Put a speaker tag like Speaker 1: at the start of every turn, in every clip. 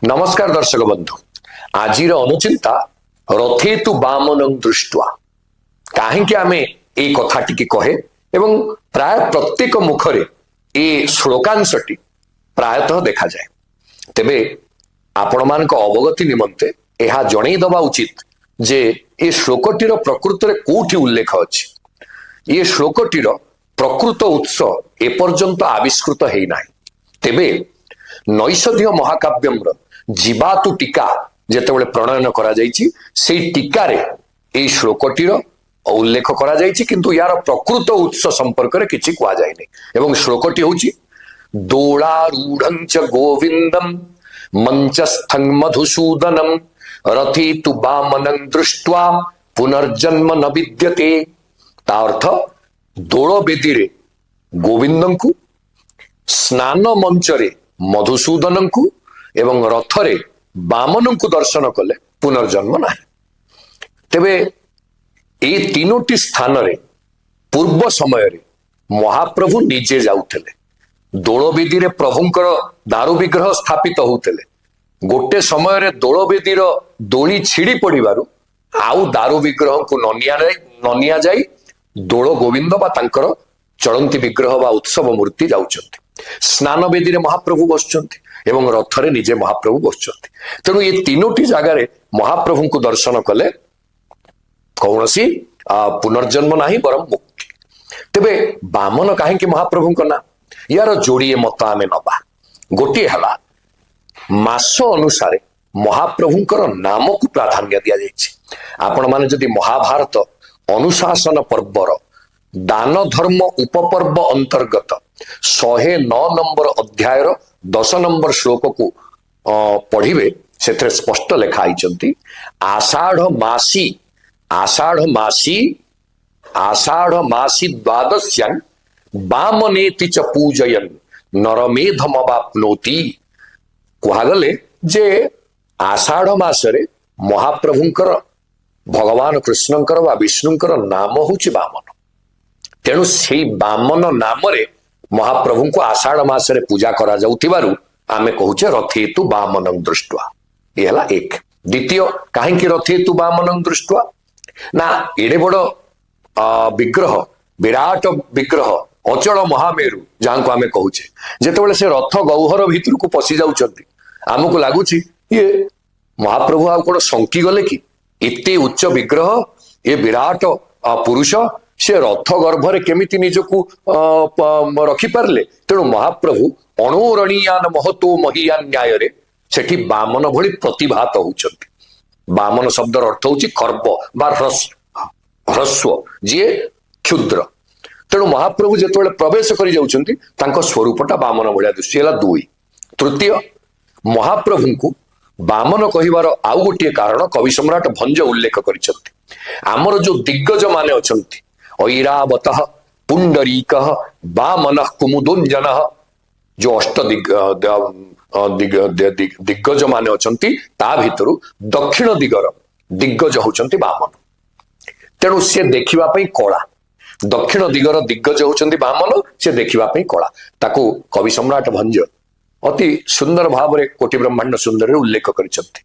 Speaker 1: ନମସ୍କାର ଦର୍ଶକ ବନ୍ଧୁ। ଆଜିର ଅନୁଚିନ୍ତା, ରଥେ ତୁ ବାମନଂ ଦୃଷ୍ଟ୍ୱା। କାହିଁକି ଆମେ ଏଇ କଥାଟିକି କହେ ଏବଂ ପ୍ରାୟ ପ୍ରତ୍ୟେକ ମୁଖରେ ଏ ଶ୍ଳୋକାଂଶଟି ପ୍ରାୟତଃ ଦେଖାଯାଏ? ତେବେ ଆପଣମାନଙ୍କ ଅବଗତି ନିମନ୍ତେ ଏହା ଜଣେଇ ଦେବା ଉଚିତ ଯେ ଏ ଶ୍ଲୋକଟିର ପ୍ରକୃତରେ କୋଉଠି ଉଲ୍ଲେଖ ଅଛି। ଏ ଶ୍ଲୋକଟିର ପ୍ରକୃତ ଉତ୍ସ ଏପର୍ଯ୍ୟନ୍ତ ଆବିଷ୍କୃତ ହେଇନାହିଁ। ତେବେ ନୈଷଧୀୟ ମହାକାବ୍ୟମର ଜୀବାତୁ ଟୀକା ଯେତେବେଳେ ପ୍ରଣୟନ କରାଯାଇଛି, ସେଇ ଟୀକାରେ ଏଇ ଶ୍ଲୋକଟିର ଉଲ୍ଲେଖ କରାଯାଇଛି, କିନ୍ତୁ ୟାର ପ୍ରକୃତ ଉତ୍ସ ସମ୍ପର୍କରେ କିଛି କୁହାଯାଇନି। ଏବଂ ଶ୍ଲୋକଟି ହଉଛି, ଦୋଳାରୂଢ଼ଂ ଚ ଗୋବିନ୍ଦಂ ମଞ୍ଚସ୍ଥଂ ମଧୁସୂଦନಂ ରଥେ ତୁ ବାମନଂ ଦୃଷ୍ଟ୍ୱା ପୁନର୍ଜନ୍ମ ନ ବିଦ୍ୟତେ। ତା ଅର୍ଥ, ଦୋଳ ବେଦୀରେ ଗୋବିନ୍ଦଙ୍କୁ, ସ୍ନାନ ମଞ୍ଚରେ ମଧୁସୂଦନଙ୍କୁ ଏବଂ ରଥରେ ବାମନଙ୍କୁ ଦର୍ଶନ କଲେ ପୁନର୍ଜନ୍ମ ନାହିଁ। ତେବେ ଏଇ ତିନୋଟି ସ୍ଥାନରେ ପୂର୍ବ ସମୟରେ ମହାପ୍ରଭୁ ନିଜେ ଯାଉଥିଲେ। ଦୋଳବେଦୀରେ ପ୍ରଭୁଙ୍କର ଦାରୁ ବିଗ୍ରହ ସ୍ଥାପିତ ହଉଥିଲେ। ଗୋଟେ ସମୟରେ ଦୋଳବେଦୀର ଦୋଳି ଛିଡି ପଡିବାରୁ ଆଉ ଦାରୁ ବିଗ୍ରହଙ୍କୁ ନ ନିଆଯାଇ ଦୋଳ ଗୋବିନ୍ଦ ବା ତାଙ୍କର ଚଳନ୍ତି ବିଗ୍ରହ ବା ଉତ୍ସବ ମୂର୍ତ୍ତି ଯାଉଛନ୍ତି। ସ୍ନାନ ବେଦୀରେ ମହାପ୍ରଭୁ ବସୁଛନ୍ତି ଏବଂ ରଥରେ ନିଜେ ମହାପ୍ରଭୁ ବସୁଛନ୍ତି। ତେଣୁ ଏ ତିନୋଟି ଜାଗାରେ ମହାପ୍ରଭୁଙ୍କୁ ଦର୍ଶନ କଲେ କୌଣସି ପୁନର୍ଜନ୍ମ ନାହିଁ, ବରଂ ମୁକ୍ତି। ତେବେ ବାମନ କାହିଁକି ମହାପ୍ରଭୁଙ୍କ ନାଁ? ୟାର ଯୋଡ଼ିଏ ମତ ଆମେ ନବା। ଗୋଟିଏ ହେଲା, ମାସ ଅନୁସାରେ ମହାପ୍ରଭୁଙ୍କର ନାମକୁ ପ୍ରାଧାନ୍ୟ ଦିଆଯାଇଛି। ଆପଣମାନେ ଯଦି ମହାଭାରତ ଅନୁଶାସନ ପର୍ବର ଦାନ ଧର୍ମ ଉପପର୍ବ ଅନ୍ତର୍ଗତ 109 ନମ୍ବର ଅଧ୍ୟାୟର 10 ନମ୍ବର ଶ୍ଲୋକକୁ ପଢିବେ, ସେଥିରେ ସ୍ପଷ୍ଟ ଲେଖା ହେଇଛନ୍ତି, ଆଷାଢ ମାସି ଆଷାଢ ମାସି ଆଷାଢ ମାସି ଦ୍ୱାଦଶ୍ୟାଂ ବାମନେତି ଚ ପୂଜୟନ୍ ନରମେଧମବାପ୍ନୋତି। କୁହାଗଲେ ଯେ ଆଷାଢ ମାସରେ ମହାପ୍ରଭୁଙ୍କର, ଭଗବାନ କୃଷ୍ଣଙ୍କର ବା ବିଷ୍ଣୁଙ୍କର ନାମ ହଉଛି ବାମନ। ତେଣୁ ସେଇ ବାମନ ନାମରେ ମହାପ୍ରଭୁଙ୍କୁ ଆଷାଢ ମାସରେ ପୂଜା କରାଯାଉଥିବାରୁ ଆମେ କହୁଛେ ରଥେତୁ ବାମନଂ ଦୃଷ୍ଟ୍ୱା। ଇଏ ହେଲା ଏକ। ଦ୍ୱିତୀୟ, କାହିଁକି ରଥେତୁ ବାମନଂ ଦୃଷ୍ଟ୍ୱା ନା, ଏଡେ ବଡ ବିଗ୍ରହ, ବିରାଟ ବିଗ୍ରହ, ଅଚଳ ମହାମେରୁ ଯାହାଙ୍କୁ ଆମେ କହୁଛେ, ଯେତେବେଳେ ସେ ରଥ ଗହ୍ୱର ଭିତରକୁ ପଶି ଯାଉଛନ୍ତି, ଆମକୁ ଲାଗୁଛି ଇଏ ମହାପ୍ରଭୁ ଆଉ କଣ ଶଙ୍କି ଗଲେ କି? ଏତେ ଉଚ୍ଚ ବିଗ୍ରହ, ଏ ବିରାଟ ପୁରୁଷ, ସେ ରଥ ଗର୍ଭରେ କେମିତି ନିଜକୁ ରଖିପାରିଲେ? ତେଣୁ ମହାପ୍ରଭୁ ଅଣୋରଣୀୟାନ ମହତୋ ମହିୟାନ ନ୍ୟାୟରେ ସେଠି ବାମନ ଭଳି ପ୍ରତିଭାତ ହଉଛନ୍ତି। ବାମନ ଶବ୍ଦର ଅର୍ଥ ହଉଛି ଖର୍ବ ବା ହ୍ରସ୍ୱ, ଯିଏ କ୍ଷୁଦ୍ର। ତେଣୁ ମହାପ୍ରଭୁ ଯେତେବେଳେ ପ୍ରବେଶ କରି ଯାଉଛନ୍ତି, ତାଙ୍କ ସ୍ୱରୂପଟା ବାମନ ଭଳିଆ ଦୃଷ୍ଟି ହେଲା। ଦୁଇ। ତୃତୀୟ, ମହାପ୍ରଭୁଙ୍କୁ ବାମନ କହିବାର ଆଉ ଗୋଟିଏ କାରଣ କବି ସମ୍ରାଟ ଭଞ୍ଜ ଉଲ୍ଲେଖ କରିଛନ୍ତି। ଆମର ଯୋଉ ଦିଗ୍ଗଜ ମାନେ ଅଛନ୍ତି, ଐରାବତ ପୁଣ୍ଡରୀକ ବାମନ କୁମୁଦୁଞ୍ଜନ, ଯୋଉ ଅଷ୍ଟ ଦିଗ୍ଗଜ ମାନେ ଅଛନ୍ତି, ତା ଭିତରୁ ଦକ୍ଷିଣ ଦିଗର ଦିଗ୍ଗଜ ହଉଛନ୍ତି ବାମନ। ତେଣୁ ସେ ଦେଖିବା ପାଇଁ କଳା। ଦକ୍ଷିଣ ଦିଗର ଦିଗ୍ଗଜ ହଉଛନ୍ତି ବାମନ, ସେ ଦେଖିବା ପାଇଁ କଳା। ତାକୁ କବି ସମ୍ରାଟ ଭଞ୍ଜ ଅତି ସୁନ୍ଦର ଭାବରେ କୋଟି ବ୍ରହ୍ମାଣ୍ଡ ସୁନ୍ଦରରେ ଉଲ୍ଲେଖ କରିଛନ୍ତି।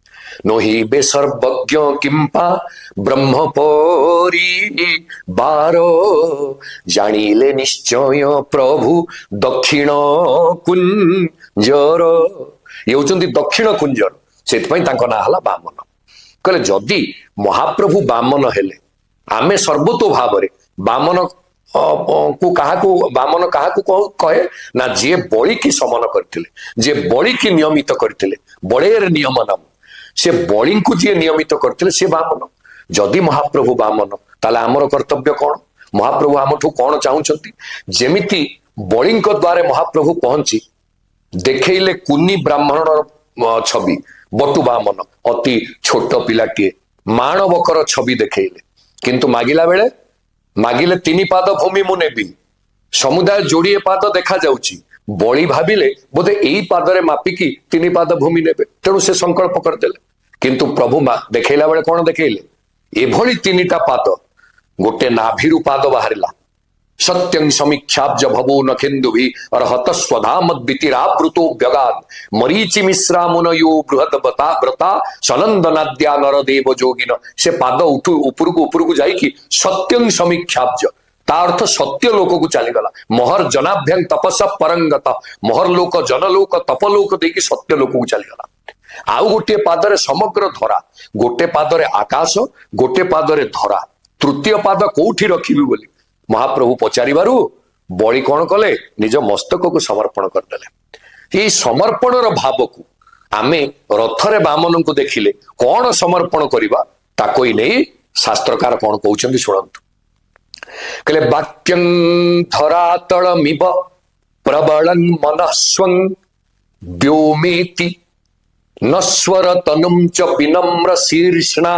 Speaker 1: ନୋହିବେ ସର୍ବଜ୍ଞ କିମ୍ପା ବ୍ରହ୍ମ ପରି ବାର, ଜାଣିଲେ ନିଶ୍ଚୟ ପ୍ରଭୁ ଦକ୍ଷିଣ କୁଞ୍ଜର। ଇଏ ହଉଛନ୍ତି ଦକ୍ଷିଣ କୁଞ୍ଜର, ସେଥିପାଇଁ ତାଙ୍କ ନାଁ ହେଲା ବାମନ। କହିଲେ, ଯଦି ମହାପ୍ରଭୁ ବାମନ ହେଲେ, ଆମେ ସର୍ବତୋ ଭାବରେ ବାମନ କୁ କାହାକୁ, ବାମନ କାହାକୁ କହେ ନା, ଯିଏ ବଳିକି ଶମନ କରିଥିଲେ, ଯିଏ ବଳିକି ନିୟମିତ କରିଥିଲେ। ବଳେର ନିୟମନ, ସେ ବଳିଙ୍କୁ ଯିଏ ନିୟମିତ କରିଥିଲେ, ସେ ବାମନ। ଯଦି ମହାପ୍ରଭୁ ବାମନ, ତାହେଲେ ଆମର କର୍ତ୍ତବ୍ୟ କଣ? ମହାପ୍ରଭୁ ଆମଠୁ କଣ ଚାହୁଁଛନ୍ତି? ଯେମିତି ବଳିଙ୍କ ଦ୍ୱାରେ ମହାପ୍ରଭୁ ପହଞ୍ଚି ଦେଖେଇଲେ କୁନି ବ୍ରାହ୍ମଣର ଛବି, ବଟୁ ବାମନ, ଅତି ଛୋଟ ପିଲାଟିଏ, ମାଣବକର ଛବି ଦେଖେଇଲେ। କିନ୍ତୁ ମାଗିଲା ବେଳେ ମାଗିଲେ, ତିନି ପାଦ ଭୂମି ମୁଁ ନେବି। ସମୁଦାୟ ଯୋଡ଼ିଏ ପାଦ ଦେଖାଯାଉଛି। ବଳି ଭାବିଲେ ବୋଧେ ଏଇ ପାଦରେ ମାପିକି ତିନି ପାଦ ଭୂମି ନେବେ। ତେଣୁ ସେ ସଂକଳ୍ପ କରିଦେଲେ। କିନ୍ତୁ ପ୍ରଭୁ ମା ଦେଖେଇଲା ବେଳେ କଣ ଦେଖେଇଲେ? ଏଭଳି ତିନିଟା ପାଦ। ଗୋଟେ ନାଭିରୁ ପାଦ ବାହାରିଲା, ସତ୍ୟଂ ସମୀକ୍ଷ୍ୟାବ୍ଜ ଭବୋ ନଖେନ୍ଦୁଭି ଅର୍ହତ ସ୍ୱଧାମଦ୍ବିତିରାବୃତୋ ବ୍ୟଗାଦ ମରୀଚି ମିଶ୍ରା ମୁନୟୋ ବୃହଦ ବତା ବ୍ରତା ସନନ୍ଦନାଦ୍ୟା ନରଦେବ ଯୋଗିନ। ସେ ପାଦ ଉଠୁ ଉପରକୁ ଉପରକୁ ଯାଇକି ସତ୍ୟଂ ସମୀକ୍ଷ୍ୟାବ୍ଜ, ତା ଅର୍ଥ ସତ୍ୟ ଲୋକକୁ ଚାଲିଗଲା। ମହର ଜନାଭ୍ୟାଂ ତପସ ପରଙ୍ଗତ, ମହରଲୋକ, ଜନଲୋକ, ତପଲୋକ ଦେଇକି ସତ୍ୟ ଲୋକକୁ ଚାଲିଗଲା। ଆଉ ଗୋଟିଏ ପାଦରେ ସମଗ୍ର ଧରା, ଗୋଟେ ପାଦରେ ଆକାଶ, ଗୋଟେ ପାଦରେ ଧରା, ତୃତୀୟ ପାଦ କୋଉଠି ରଖିବି ବୋଲି ମହାପ୍ରଭୁ ପଚାରିବାରୁ ବଳି କଣ କଲେ? ନିଜ ମସ୍ତକକୁ ସମର୍ପଣ କରିଦେଲେ। ଏଇ ସମର୍ପଣର ଭାବକୁ ଆମେ ରଥରେ ବାମନଙ୍କୁ ଦେଖିଲେ କଣ ସମର୍ପଣ କରିବା, ତାକୁ ହିଁ ନେଇ ଶାସ୍ତ୍ରକାର କଣ କହୁଛନ୍ତି ଶୁଣନ୍ତୁ। କହିଲେ, ବାକ୍ୟଂ ଧରାତଳମିବ ପ୍ରବଳଂ ମନଃସ୍ୱଂ ବ୍ୟୋମେତି ନଶ୍ୱର ତନୁಂ ଚ ବିନମ୍ର ଶୀର୍ଷ୍ଣା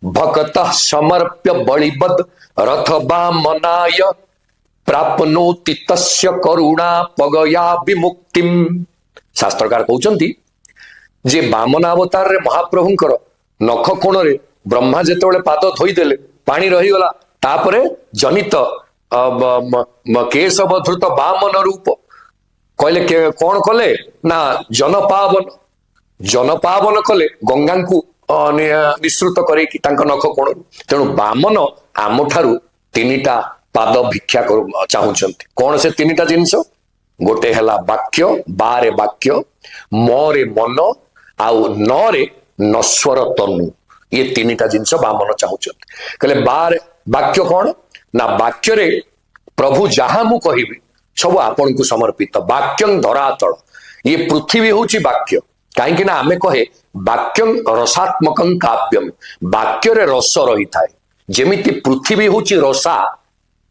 Speaker 1: ଭକତ ସମର୍ପ୍ୟ ବଳିବଦ୍ ରଥ ବାମନାୟ ପ୍ରାପ୍ନୋତି ତସ୍ୟ କରୁଣା ପଗୟା ବିମୁକ୍ତିମ୍। ଶାସ୍ତ୍ରକାର କହୁଛନ୍ତି ଯେ ବାମନ ଅବତାରରେ ମହାପ୍ରଭୁଙ୍କର ନଖ କୋଣରେ ବ୍ରହ୍ମା ଯେତେବେଳେ ପାଦ ଧୋଇଦେଲେ, ପାଣି ରହିଗଲା। ତାପରେ ଜନିତ କେଶବଧୃତ ବାମନ ରୂପ କହିଲେ। କଣ କଲେ ନା ଜନପାବନ, ଜନପାବନ କଲେ ଗଙ୍ଗାଙ୍କୁ ନିଃସୃତ କରେଇକି ତାଙ୍କ ନଖ କୋଣରୁ। ତେଣୁ ବାମନ ଆମଠାରୁ ତିନିଟା ପାଦ ଭିକ୍ଷା ଚାହୁଁଛନ୍ତି। କଣ ସେ ତିନିଟା ଜିନିଷ? ଗୋଟେ ହେଲା ବାକ୍ୟ, ବାରେ ବାକ୍ୟ, ମରେ ମନ, ଆଉ ନରେ ନଶ୍ୱର ତନୁ। ଇଏ ତିନିଟା ଜିନିଷ ବାମନ ଚାହୁଁଛନ୍ତି। କହିଲେ, ବାରେ ବାକ୍ୟ କଣ ନା ବାକ୍ୟରେ ପ୍ରଭୁ ଯାହା ମୁଁ କହିବି ସବୁ ଆପଣଙ୍କୁ ସମର୍ପିତ। ବାକ୍ୟଂ ଧରାତଳ, ଇଏ ପୃଥିବୀ ହଉଛି ବାକ୍ୟ। କାହିଁକି ନା ଆମେ କହେ ବାକ୍ୟଂ ରସାତ୍ମକଂ କାବ୍ୟମ, ବାକ୍ୟରେ ରସ ରହିଥାଏ। ଯେମିତି ପୃଥିବୀ ହଉଛି ରସା,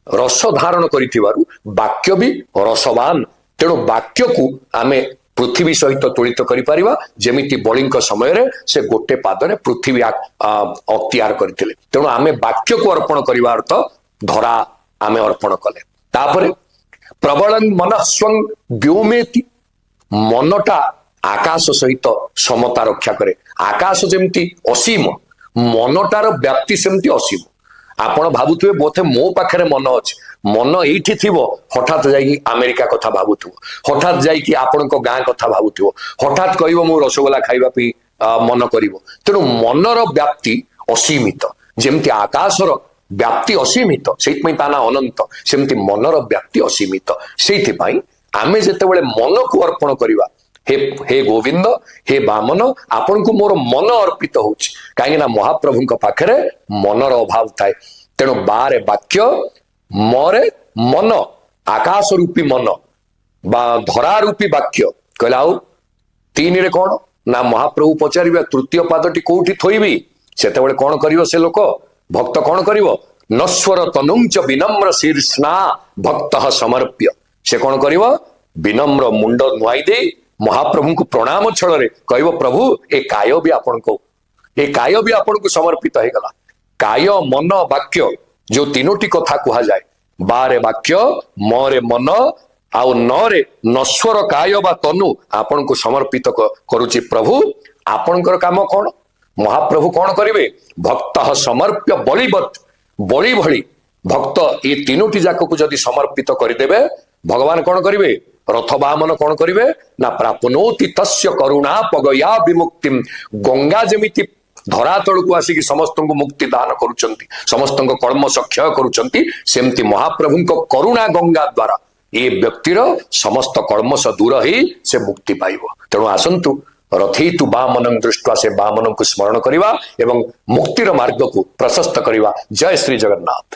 Speaker 1: ରସ ଧାରଣ କରିଥିବାରୁ ବାକ୍ୟ ବି ରସବାନ। ତେଣୁ ବାକ୍ୟକୁ ଆମେ ପୃଥିବୀ ସହିତ ତୁଳିତ କରିପାରିବା, ଯେମିତି ବଳିଙ୍କ ସମୟରେ ସେ ଗୋଟେ ପାଦରେ ପୃଥିବୀ ଅକ୍ତିଆର କରିଥିଲେ। ତେଣୁ ଆମେ ବାକ୍ୟକୁ ଅର୍ପଣ କରିବା ଅର୍ଥ ଧରା ଆମେ ଅର୍ପଣ କଲେ। ତାପରେ ପ୍ରବଳଂ ମନଃସ୍ୱଂ ବ୍ୟୋମେତି, ମନଟା ଆକାଶ ସହିତ ସମତା ରକ୍ଷା କରେ। ଆକାଶ ଯେମିତି ଅସୀମ, ମନଟାର ବ୍ୟାପ୍ତି ସେମିତି ଅସୀମ। ଆପଣ ଭାବୁଥିବେ ବୋଧେ ମୋ ପାଖରେ ମନ ଅଛି। ମନ ଏଇଠି ଥିବ, ହଠାତ୍ ଯାଇକି ଆମେରିକା କଥା ଭାବୁଥିବ, ହଠାତ୍ ଯାଇକି ଆପଣଙ୍କ ଗାଁ କଥା ଭାବୁଥିବ, ହଠାତ୍ କହିବ ମୁଁ ରସଗୋଲା ଖାଇବା ପାଇଁ ମନ କରିବ। ତେଣୁ ମନର ବ୍ୟାପ୍ତି ଅସୀମିତ। ଯେମିତି ଆକାଶର ବ୍ୟାପ୍ତି ଅସୀମିତ, ସେଇଥିପାଇଁ ତା ନାଁ ଅନନ୍ତ, ସେମିତି ମନର ବ୍ୟାପ୍ତି ଅସୀମିତ। ସେଇଥିପାଇଁ ଆମେ ଯେତେବେଳେ ମନକୁ ଅର୍ପଣ କରିବା, ହେ ହେ ଗୋବିନ୍ଦ, ହେ ବାମନ, ଆପଣଙ୍କୁ ମୋର ମନ ଅର୍ପିତ ହଉଛି। କାହିଁକି ନା ମହାପ୍ରଭୁଙ୍କ ପାଖରେ ମନର ଅଭାବ ଥାଏ। ତେଣୁ ବାରେ ବାକ୍ୟ, ମରେ ମନ, ଆକାଶ ରୂପୀ ମନ ବା ଧରା ରୂପୀ ବାକ୍ୟ କହିଲେ। ଆଉ ତିନିରେ କଣ ନା ମହାପ୍ରଭୁ ପଚାରିବେ ତୃତୀୟ ପାଦଟି କୋଉଠି ଥୋଇବି? ସେତେବେଳେ କଣ କରିବ ସେ ଲୋକ? ଭକ୍ତ କଣ କରିବ? ନଶ୍ୱର ତନୁଞ୍ଚ ବିନମ୍ର ଶୀର୍ଷ୍ଣା ଭକ୍ତ ସମର୍ପ୍ୟ, ସେ କଣ କରିବ? ବିନମ୍ର ମୁଣ୍ଡ ନୁଆଇ ଦେଇ ମହାପ୍ରଭୁଙ୍କୁ ପ୍ରଣାମ ଛଳରେ କହିବ, ପ୍ରଭୁ, ଏ କାୟ ବି ଆପଣଙ୍କ, ଏ କାୟ ବି ଆପଣଙ୍କୁ ସମର୍ପିତ ହେଇଗଲା। କାୟ, ମନ, ବାକ୍ୟ, ଯୋଉ ତିନୋଟି କଥା କୁହାଯାଏ, ବାରେ ବାକ୍ୟ, ମରେ ମନ, ଆଉ ନରେ ନଶ୍ୱର କାୟ ବା ତନୁ ଆପଣଙ୍କୁ ସମର୍ପିତ କରୁଛି ପ୍ରଭୁ। ଆପଣଙ୍କର କାମ କଣ? ମହାପ୍ରଭୁ କଣ କରିବେ? ଭକ୍ତ ସମର୍ପ୍ୟ ବଳିବତ୍, ବଳି ଭଳି ଭକ୍ତ ଏ ତିନୋଟି ଯାକକୁ ଯଦି ସମର୍ପିତ କରିଦେବେ, ଭଗବାନ କଣ କରିବେ? ରଥ ବାମନ କଣ କରିବେ ନା ପ୍ରାପ୍ନୋତି ତସ୍ୟ କରୁଣା ପଗୟା ବିମୁକ୍ତିମ୍। ଗଙ୍ଗା ଯେମିତି ଧରାତଳକୁ ଆସିକି ସମସ୍ତଙ୍କୁ ମୁକ୍ତି ଦାନ କରୁଛନ୍ତି, ସମସ୍ତଙ୍କ କର୍ମ କ୍ଷୟ କରୁଛନ୍ତି, ସେମିତି ମହାପ୍ରଭୁଙ୍କ କରୁଣା ଗଙ୍ଗା ଦ୍ଵାରା ଏ ବ୍ୟକ୍ତିର ସମସ୍ତ କର୍ମଶ ଦୂର ହେଇ ସେ ମୁକ୍ତି ପାଇବ। ତେଣୁ ଆସନ୍ତୁ, ରଥେତୁ ବାମନଂ ଦୃଷ୍ଟ୍ୱା, ସେ ବାମନଙ୍କୁ ସ୍ମରଣ କରିବା ଏବଂ ମୁକ୍ତିର ମାର୍ଗକୁ ପ୍ରଶସ୍ତ କରିବା। ଜୟ ଶ୍ରୀ ଜଗନ୍ନାଥ।